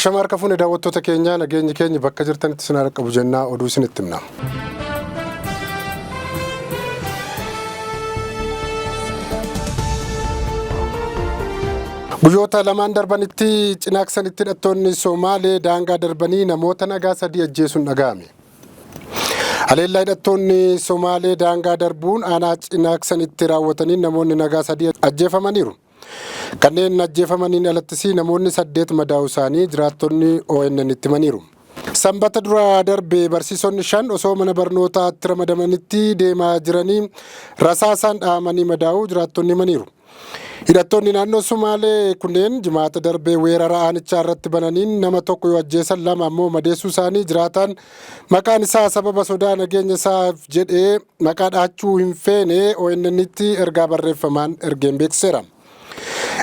Ashama harka fuune daawwattoota keenyaa, nageenyi keenya bakka jirtanitti isin haa qabu jennaa oduu isinitti himna. Guyyoota lamaan darbanitti Cinaaksanitti hidhattoonni Somaalee daangaa darbanii namoota nagaa 3 ajjeesuun dhaga'ame. Haleellaa hidhattoonni Somaalee daangaa darbuun aanaa Cinaaksanitti raawwataniin namoonni nagaa 3 ajjeefamaniiru. Kanneen ajjeefamaniin alattis namoonni 8 madaa'uu isaanii jiraattonni ONN itti himaniiru. Sanbata dura darbe barsiisonni 5 osoo mana barnootaatti ramadamanitti deemaa jiranii rasaasaan dhahamanii madaa'uu jiraattonni himaniiru. Hidhattoonni naannoo Sumaalee kunneen Jimaata darbee weerara aanichaa irratti bananiin nama tokko yoo ajjeesan 2 ammoo madeessuu isaanii jiraataan maqaan isaa sababa sodaa nageenya isaaf jedhee maqaa dhahachuu hin feene ONN'tti ergaa barreeffamaan ergeen beeksiseera.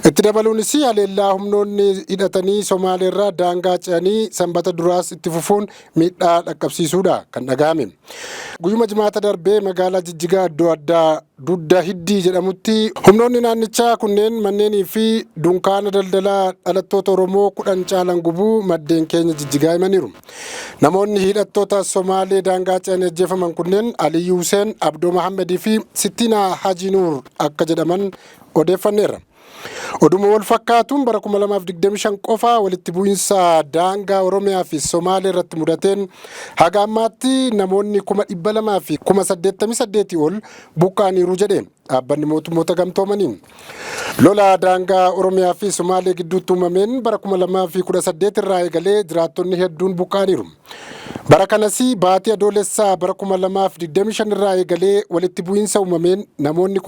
Itti dabaluunis haleellaa humnoonni hidhatanii Somaaleerraa daangaa ce'anii Sanbata duraas itti fufuun miidhaa dhaqqabsiisuudha kan dhaga'ame. Guyyuma Jimaata darbee magaalaa Jijjigaa iddoo addaa Dudda Hiddii jedhamutti humnoonni naannichaa kunneen manneenii fi dunkaana daldalaa dhalattoota Oromoo 10 caalan gubuu maddeen keenya Jijjigaa himaniiru. Namoonni hidhattoota Somaalee daangaa ce'anii ajjeefaman kunneen Aliyyuu Huseen, Abdoo Mahammadii fi Sittiinaa Hajii Nuur akka jedhaman odeeffanneerra. Oduma wal fakkaatuun bara 2025 qofa walitti bu'insa daangaa Oromiyaa fi Somaalee irratti mudateen haga ammaatti namoonni 288,000 ol buqqa'aniiru jedhe dhaabbanni mootummoota gamtoomanii. Lola daangaa Oromiyaa fi Somaalee gidduutti uumameen bara 2018 irraa eegalee jiraattonni hedduun buqqa'aniiru. Bara kanas baatii Adoolessaa bara 2025 irraa eegalee walitti bu'iinsa uumameen namoonni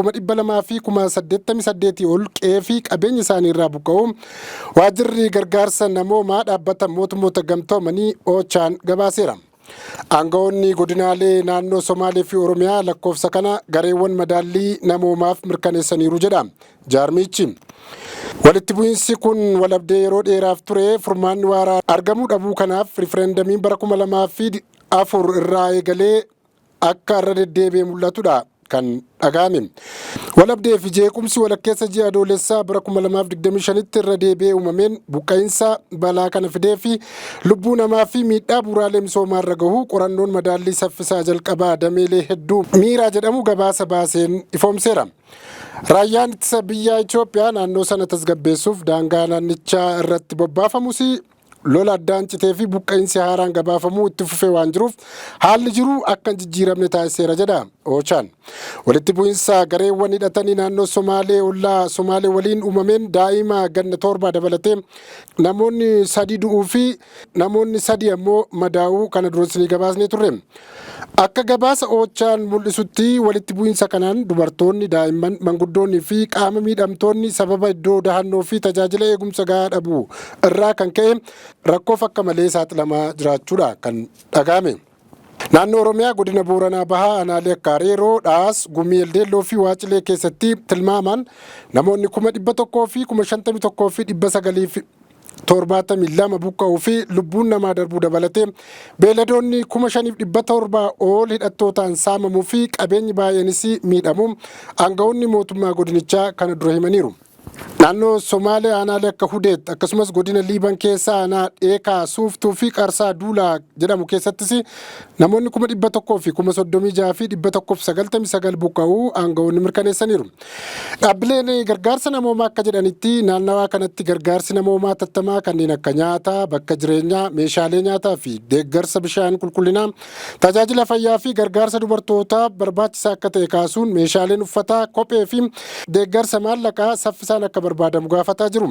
288,000 ol qe'ee fi qabeenya isaanii irraa buqqa'uu waajjirri gargaarsa namoomaa dhaabbata mootummoota gamtoomanii OCHAn gabaaseera. Aangawoonni godinaalee naannoo Somaalee fi Oromiyaa lakkoofsa kana gareewwan madaallii namoomaaf mirkaneessaniiru jedha jaarmiichi. Walitti bu'iinsi kun walabdee yeroo dheeraaf ture furmaanni waaraa argamuu dhabuu kanaaf riifireendamiin bara 2004 irraa eegalee akka irra deddeebi'ee mul'atudha kan dhaga'ame. Walabdee fi jeequmsi walakkeessa ji'a Adoolessaa bara 2025tti irra deebi'ee uumameen buqqa'insa balaa kana fidee fi lubbuu namaa fi miidhaa bu'uuraalee misoomaa irra gahu qorannoon madaallii saffisaa jalqabaa dameelee hedduu miiraa jedhamu gabaasa baaseen ifoomseera. Raayyaan ittisa biyyaa Itoophiyaa naannoo sana tasgabbeessuuf daangaa naannichaa irratti bobbaafamus lola addaan citee fi buqqa'insi haaraan gabaafamuu itti fufee waan jiruuf haalli jiru akka hin jijjiiramne taasiseera jedha Oochaan. Walitti bu'insa gareewwan hidhatanii naannoo Somaalee ollaa Somaalee waliin uumameen daa'ima ganna 7 dabalatee namoonni 3 du'uu fi namoonni 3 ammoo madaa'uu kana duras ni gabaasnee turre. Akka gabaasa Oochaan mul'isutti walitti bu'iinsa kanaan dubartoonni, daa'imman, manguddoonni fi qaama miidhamtoonni sababa iddoo dahannoo fi tajaajila eegumsa gahaa dhabuu irraa kan ka'e rakkoof akka malee saaxilamaa jiraachuudha kan dhaga'ame. Naannoo Oromiyaa godina Booranaa Bahaa aanaalee akka Areeroo, Dhaas, Gumii Eldeelloo fi Waacilee keessatti tilmaamaan namoonni 151,900 72 buqqa'uu fi lubbuun namaa darbuu dabalatee beeyladoonni 5,700 ol hidhattootaan saamamuu fi qabeenyi baay'eenis miidhamuu aanga'oonni mootummaa godinichaa kana dura himaniiru. Naannoo Somaalee aanaalee akka Hudeet akkasumas godina Liiban keessaa aanaa Dheekaa, Suuftuu fi Qarsaa Duulaa jedhamu keessattis namoonni 136,199 buqqa'uu aanga'oonni mirkaneessaniiru. Dhaabbileen gargaarsa namoomaa akka jedhanitti naannawaa kanatti gargaarsi namoomaa tattamaa kanneen akka nyaataa, bakka jireenyaa, meeshaalee nyaataa fi deeggarsa bishaan qulqullinaa, tajaajila fayyaa fi gargaarsa dubartootaa barbaachisaa akka ta'e kaasuun meeshaaleen uffataa, kophee fi deeggarsa maallaqaa saffisaan akka barbaadamu gaafataa jiru.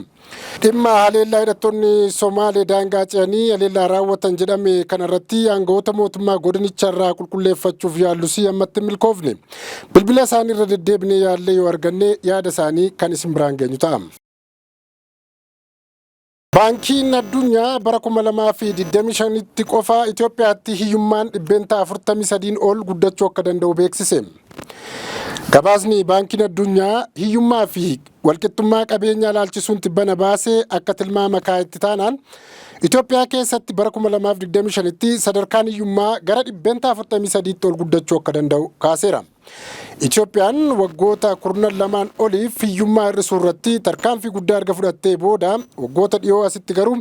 Dhimma haleellaa hidhattoonni Somaalee daangaa ce'anii haleellaa raawwatan jedhame kanarratti aangawoota mootummaa godinicharraa qulqulleeffachuuf yaallus ammatti hin milkoofne. Bilbila isaanii irra deddeebinee yaallee yoo arganne yaada isaanii kan isin biraan geenyu ta'a. Baankiin Addunyaa bara 2025tti qofa Itoophiyaatti hiyyummaan 43% ol guddachuu akka danda'u beeksise. Gabaasni Baankiin Addunyaa hiyyummaa fi walqixxummaa qabeenyaa ilaalchisuun tibbana baase akka tilmaama kaa'etti taanaan Itoophiyaa keessatti bara 2025tti sadarkaan hiyyummaa gara 43%tti ol guddachuu akka danda'u kaaseera. Itoophiyaan waggoota 12 oliif hiyyummaa hir'isuu irratti tarkaanfii guddaa erga fudhattee booda, waggoota dhiyoo asitti garuu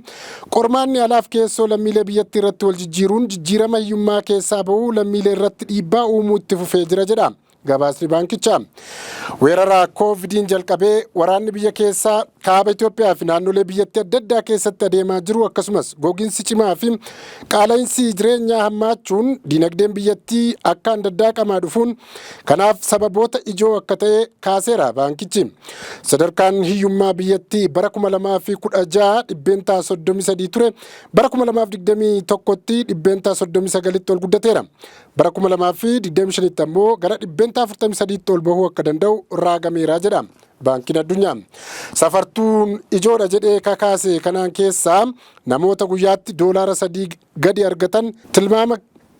qormaanni alaaf keessoo lammiilee biyyattii irratti wal jijjiiruun jijjiirama hiyyummaa keessaa bahuu lammiilee irratti dhiibbaa uumuu itti fufee jira jedha gabaasni baankichaa. Weerara Koovidiin jalqabee waraanni biyya keessaa kaaba Itoophiyaa fi naannolee biyyattii adda addaa keessatti adeemaa jiru, akkasumas gogiinsi cimaa fi qaala'insi jireenyaa hammaachuun dinagdeen biyyattii akkaan daddaaqamaa dhufuun kanaaf sababoota ijoo akka ta'e kaaseera baankichi. Sadarkaan hiyyummaa biyyattii bara 2016 33% ture bara 2021tti 39%tti ol guddateera. Bara 2025tti ammoo gara 43%tti ol bahuu akka danda'u raagameera jedha Baankiin Addunyaa. Safartuun ijoodha jedhee kakaase kanaan keessaa namoota guyyaatti $3 gadi argatan tilmaama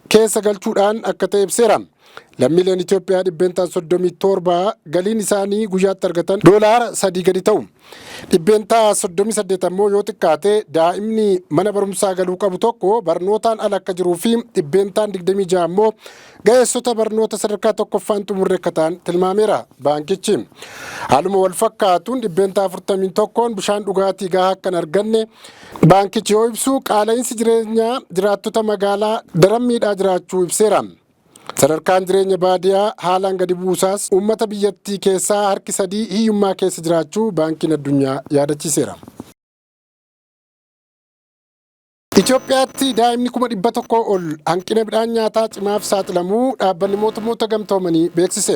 keessa galchuudhaan akka ta'e ibseera. Lammiileen Itoophiyaa 37% galiin isaanii guyyaatti argatan $3 gadi ta'u. 38% ammoo yoo xiqqaate daa'imni mana barumsaa galuu qabu tokko barnootaan ala akka jiruu fi 26% ammoo ga'eessota barnoota sadarkaa tokkoffaan xumurre akka ta'an tilmaameera baankichi. Haaluma wal fakkaatuun 41% bishaan dhugaatii gahaa akka hin arganne baankichi yoo ibsu, qaala'insi jireenyaa jiraattota magaalaa daran miidhaa jiraachuu ibseera. Sadarkaan jireenya baadiyaa haalaan gadi buusaas uummata biyyattii keessaa harki 3 hiyyummaa keessa jiraachuu Baankiin Addunyaa yaadachiiseera. Itoophiyaatti daa'imni 100,000 ol hanqina midhaan nyaataa cimaaf saaxilamuu Dhaabbanni Mootummoota Gamtoomanii beeksise.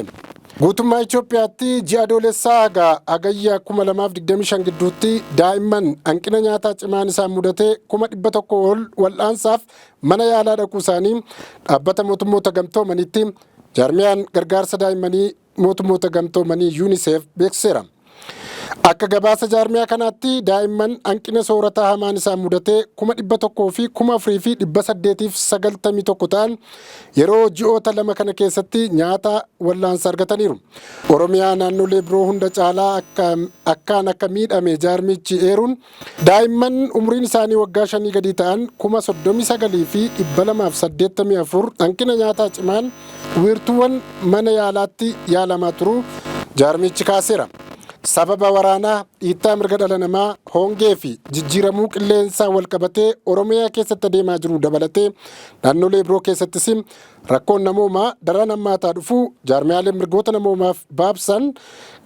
Guutummaa Itoophiyaatti ji'a Adoolessaa haga Hagayya 2025 gidduutti daa'imman hanqina nyaataa cimaan isaan mudate 100,000 ol wal'aansaaf mana yaalaa dhaquu isaanii Dhaabbata Mootummoota Gamtoomaniitti jaarmiyaan gargaarsa daa'immanii Mootummoota Gamtoomanii UNICEF beeksiseera. Akka gabaasa jaarmiyaa kanaatti daa'imman hanqina soorataa hamaan isaan mudatee 104,891 ta'an yeroo ji'oota 2 kana keessatti nyaata wal'aansa argataniiru. Oromiyaa naannolee biroo hunda caalaa akka akkaan akka miidhame jaarmichi eeruun, daa'imman umriin isaanii waggaa shanii gadii ta'an 39,284 hanqina nyaataa cimaan wiirtuuwwan mana yaalaatti yaalamaa turuu jaarmichi kaaseera. Sababa waraanaa, dhiittaa mirga dhala namaa, hongee fi jijjiiramuu qilleensaa wal qabatee Oromiyaa keessatti adeemaa jiru dabalatee naannolee biroo keessattis rakkoon namoomaa daran hammaataa dhufuu jaarmiyaaleen mirgoota namoomaaf baabsan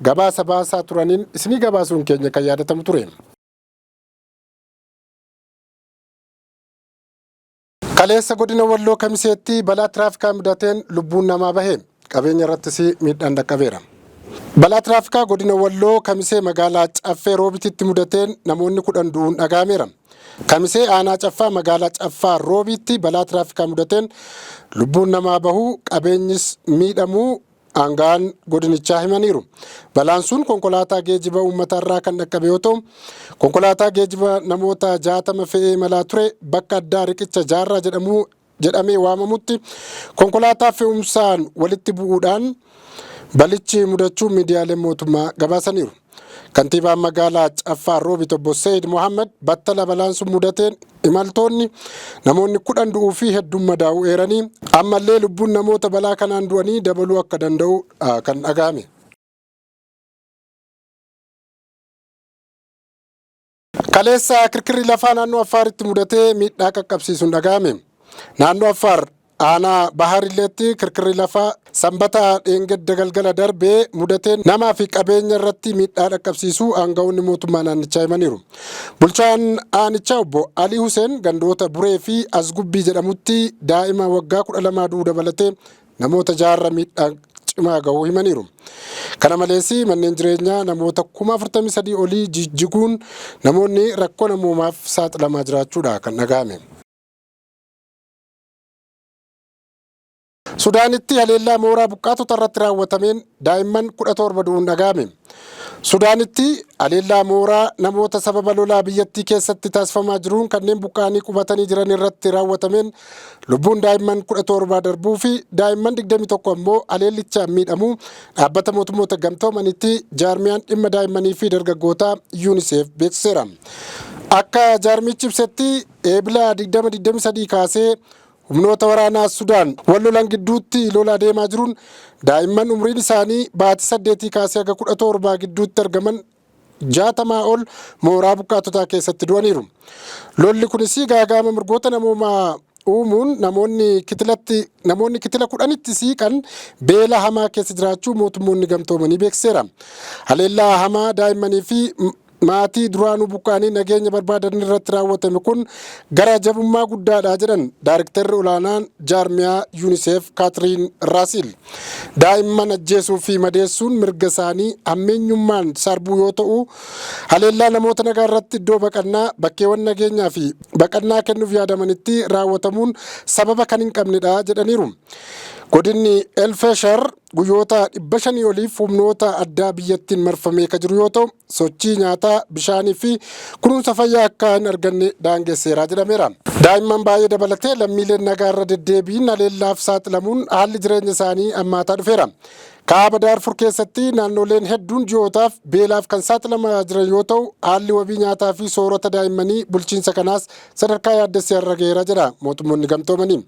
gabaasa baasaa turaniin isinii gabaasuun keenya kan yaadatamu ture. Kaleessa godina Walloo Kamiseetti balaa tiraafikaa mudateen lubbuun namaa bahe, qabeenya irrattis miidhaan dhaqqabeera. Balaa tiraafikaa godina Walloo Kamisee magaalaa Caffee Roobititti mudateen namoonni 10 du'uun dhaga'ameera. Kamisee aanaa Caffaa magaalaa Caffaa Roobiitti balaa tiraafikaa mudateen lubbuun namaa bahuu, qabeenyis miidhamuu aanga'aan godinichaa himaniiru. Balaan sun konkolaataa geejiba uummataa irraa kan dhaqqabe yoo ta'u, konkolaataa geejiba namoota 60 fe'ee imalaa ture bakka addaa Riqicha Jaarraa jedhamu jedhamee waamamutti konkolaataa fe'umsaan walitti bu'uudhaan balichi mudachuu miidiyaaleen mootummaa gabaasaniiru. Kantiibaan magaalaa Caffaa Roobit obbo Seeyid Mohaammed battala balaan sun mudateen imaltoonni namoonni 10 du'uu fi hedduun madaa'uu eeranii, ammallee lubbuun namoota balaa kanaan du'anii dabaluu akka danda'u kan dhagahame. Kaleessa kirkirri lafaa naannoo Affaaritti mudatee miidhaa qaqqabsiisuun dhagahame. Naannoo Affaar aanaa Baharilleetti kirkirri lafaa Sanbata dheengadda galgala darbee mudateen namaa fi qabeenya irratti miidhaa dhaqqabsiisuu aanga'oonni mootummaa naannichaa himaniiru. Bulchaan aanichaa obbo Alii Huseen gandoota Buree fi Asgubbii jedhamutti daa'ima waggaa 12 du'uu dabalatee namoota jaarra miidhaa cimaa gahuu himaniiru. Kana malees manneen jireenyaa namoota 43,000 olii jijjiguun namoonni rakkoo namoomaaf saaxilamaa jiraachuudha kan dhagahame. Sudaanitti haleellaa mooraa buqqaatota irratti raawwatameen daa'imman 17 du'uun dhagahame. Sudaanitti haleellaa mooraa namoota sababa lolaa biyyattii keessatti taasifamaa jiruun kanneen buqqa'anii qubatanii jiran irratti raawwatameen lubbuun daa'imman 17 darbuu fi daa'imman 21 ammoo haleellichaan miidhamuu Dhaabbata Mootummoota Gamtoomanitti jaarmiyaan dhimma daa'immanii fi dargaggootaa UNICEF beeksiseera. Akka jaarmichi ibsetti, Eebila 2023 kaasee humnoota waraanaa Sudaan wal lolan gidduutti lola adeemaa jiruun daa'imman umriin isaanii baatii 8 kaasee haga 17 gidduutti argaman 60 ol mooraa buqqaatotaa keessatti du'aniiru. Lolli kunis gaaga'ama mirgoota namoomaa uumuun namoonni kitila 10tti siiqan beela hamaa keessa jiraachuu Mootummoonni Gamtoomanii beeksiseera. Haleellaa hamaa daa'immanii fi maatii duraanuu buqqaanii nageenya barbaadan irratti raawwatame kun gara jabummaa guddaadha jedhan daariktarri olaanaan jaarmiyaa UNICEF Kaatiriin Raasiil. Daa'imman ajjeesuu fi madeessuun mirga isaanii hammeenyummaan sarbuu yoo ta'u, haleellaa namoota nagaa irratti iddoo baqannaa, bakkeewwan nageenyaa fi baqannaa kennuuf yaadamanitti raawwatamuun sababa kan hin qabnedha jedhaniiru. Godinni Elfeshar guyyoota 500 oliif humnoota addaa biyyattiin marfamee kan jiru yoo ta'u, sochii nyaataa, bishaanii fi kunuunsa fayyaa akka hin arganne daangesseera jedhameera. Daa'imman baay'ee dabalatee lammiileen nagaa irra deddeebiin haleellaaf saaxilamuun haalli jireenya isaanii hammaataa dhufeera. Kaaba Daarfur keessatti naannoleen hedduun ji'ootaaf beelaaf kan saaxilamaa jiran yoo ta'u, haalli wabii nyaataa fi soorata daa'immanii bulchiinsa kanaas sadarkaa yaaddessee irra gaheera jedha Mootummoonni Gamtoomanii.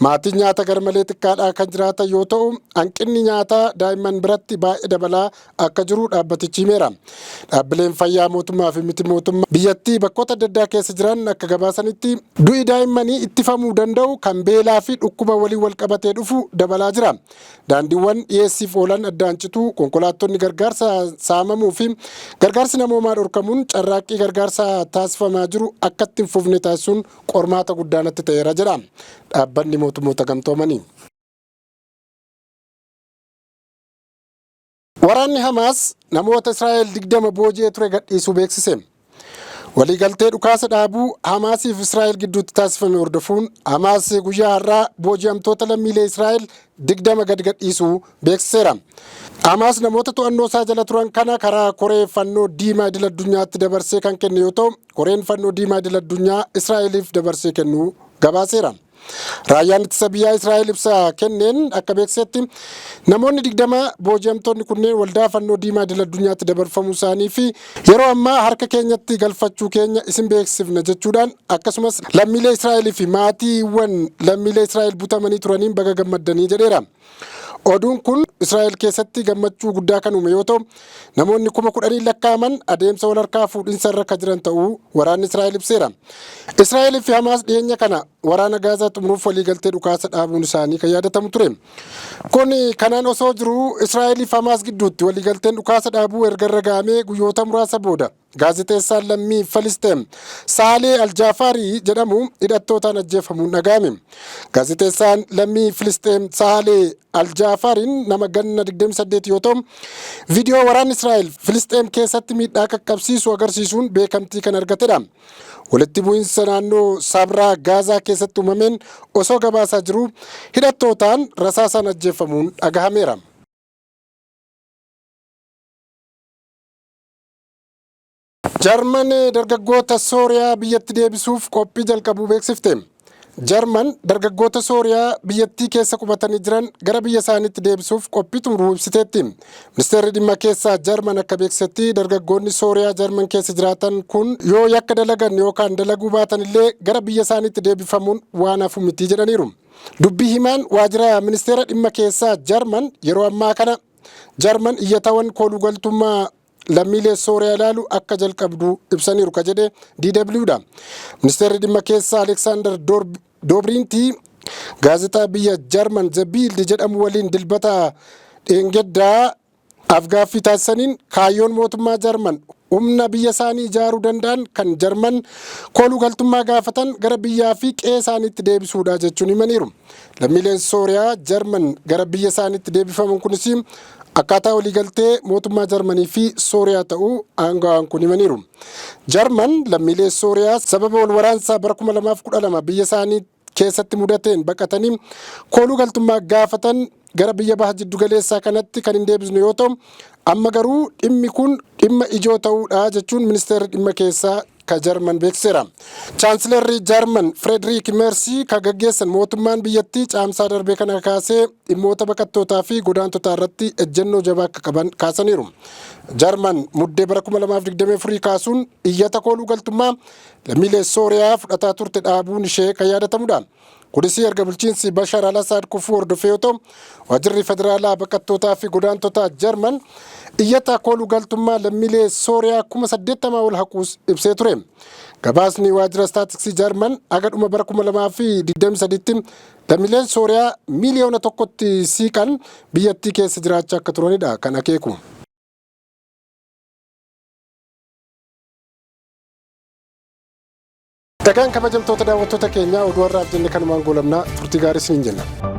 Maatiin nyaata garmalee xiqqaadhaa kan jiraatan yoo ta'u, hanqinni nyaataa daa'imman biratti baay'ee dabalaa akka jiru dhaabbatichi himeera. Dhaabbileen fayyaa mootummaa fi miti mootummaa biyyattii bakkoota adda addaa keessa jiran akka gabaasanitti, du'i daa'immanii ittifamuu danda'u kan beelaa fi dhukkuba waliin wal qabatee dhufu dabalaa jira. Daandiiwwan dhiyeessiif oolan addaan cituu, konkolaattonni gargaarsa saamamuu fi gargaarsi namoomaa dhorkamuun carraaqqii gargaarsa taasifamaa jiru akka itti hin fufne taasisuun qormaata guddaa natti ta'eera jedha Dhaabbanni Mootummoota Gamtoomanii. Waraanni Hamaas namoota Israa'el 20 booji'ee ture gadhiisuu beeksise. Waliigaltee dhukaasa dhaabuu Hamaasiif Israa'el gidduutti taasifame hordofuun Hamaas guyyaa har'aa booji'amtoota lammiilee Israa'el 20 gad gadhiisuu beeksiseera. Hamaas namoota to'annoo isaa jala turan kana karaa Koree Fannoo Diimaa Idil Addunyaatti dabarsee kan kenne yoo ta'u, Koreen Fannoo Diimaa Idil Addunyaa Israa'eliif dabarsee kennuu gabaaseera. Raayyaan ittisa biyyaa Israa'el ibsa kenneen akka beeksisetti, namoonni 20 booji'amtoonni kunneen Waldaa Fannoo Diimaa Idil Addunyaatti dabarfamuu isaanii fi yeroo ammaa harka keenyatti galfachuu keenya isin beeksifna jechuudhaan, akkasumas lammiilee Israa'elii fi maatiiwwan lammiilee Israa'el butamanii turaniin baga gammaddanii jedheera. Oduun kun Israa'el keessatti gammachuu guddaa kan uume yoo ta'u, namoonni 10,000 lakkaa'aman adeemsa wal harkaa fuudhinsa irra kan jiran ta'uu waraanni Israa'el ibseera. Israa'el fi Hamaas dhiyeenya kana waraana Gaazaa xumuruuf waliigaltee dhukaasa dhaabuun isaanii kan yaadatamu ture. Kun kanaan osoo jiru, Israa'el fi Hamaas gidduutti waliigalteen dhukaasa dhaabuu erga irra ga'amee guyyoota muraasa booda gaazexeessaan lammii Filisxeem Saalee Aljaafaarii jedhamu hidhattootaan ajjeefamuun dhaga'ame. Gaazexeessaan lammii Filisxeem Saalee Aljaafariin nama ganna 28 yoo ta'u, viidiyoo waraanni Israa'el Filisxeem keessatti miidhaa qaqqabsiisu agarsiisuun beekamtii kan argatedha. Walitti bu'iinsa naannoo Sabraa Gaazaa keessatti uumameen osoo gabaasaa jiru hidhattootaan rasaasaan ajjeefamuun dhagahameera. Jarman dargaggoota Sooriyaa biyyatti deebisuuf qophii jalqabuu beeksifte. Jarman dargaggoota Sooriyaa biyyattii keessa qubatanii jiran gara biyya isaaniitti deebisuuf qophii xumuruu ibsiteetti. Ministeerri dhimma keessaa Jarman akka beeksisetti, dargaggoonni Sooriyaa Jarman keessa jiraatan kun yoo yakka dalagan yookaan dalaguu baatan illee gara biyya isaaniitti deebifamuun waan hafu miti jedhaniiru. Dubbii himaan waajjira ministeera dhimma keessaa Jarman yeroo ammaa kana Jarman iyyatawan koolugaltummaa lammiilee Sooriyaa ilaalu akka jalqabdu ibsaniiru ka jedhe DW dha. Ministeerri dhimma keessaa Aleksaandar Doobrintii gaazexaa biyya Jarman The Bild jedhamu waliin Dilbata dheengaddaa afgaaffii taasisaniin, kaayyoon mootummaa Jarman humna biyya isaanii ijaaruu danda'an kan Jarman kooluu galtummaa gaafatan gara biyyaa fi qe'ee isaaniitti deebisuudha jechuun himaniiru. Lammiileen Sooriyaa Jarman gara biyya isaaniitti deebifaman kunis akkaataa waliigaltee mootummaa Jarmanii fi Sooriyaa ta'uu aangawaan kun himaniiru. Jarman lammiilee Sooriyaa sababa wal waraansaa bara 2012 biyya isaanii keessatti mudateen baqatanii kooluu galtummaa gaafatan gara biyya baha jiddugaleessaa kanatti kan hin deebisne yoo ta'u, amma garuu dhimmi kun dhimma ijoo ta'uudha jechuun ministeerri dhimma keessaa ka Jarman beeksiseera. Chaansilarri Jarman Frederiik Meersii ka gaggeessan mootummaan biyyattii caamsaa darbee kana kaasee dhimmoota baqattootaa fi godaantotaa irratti ejjennoo jabaa akka qaban kaasaniiru. Jarman Muddee bara 2024 kaasuun iyyata kooluu galtummaa lammiilee Sooriyaa fudhataa turte dhaabuun ishee kan yaadatamudha. Kunis erga bulchiinsi Bashar al-Assad kufuu hordofee yoo ta'u, waajjirri federaalaa baqattootaa fi godaantotaa Jarman iyyata kooluu galtummaa lammiilee Sooriyaa 80,000 ol haquus ibsee ture. Gabaasni waajjira istaatiksii Jarman haga dhuma bara 2023tti lammiileen Sooriyaa 1 miiliyoona siiqan biyyattii keessa jiraachaa akka turanidha kan akeeku. Egaan kabajamtoota daawwattoota keenyaa, oduu har'aaf jenne kanumaan goolabnaa. Turtii gaarii isiniin jenna.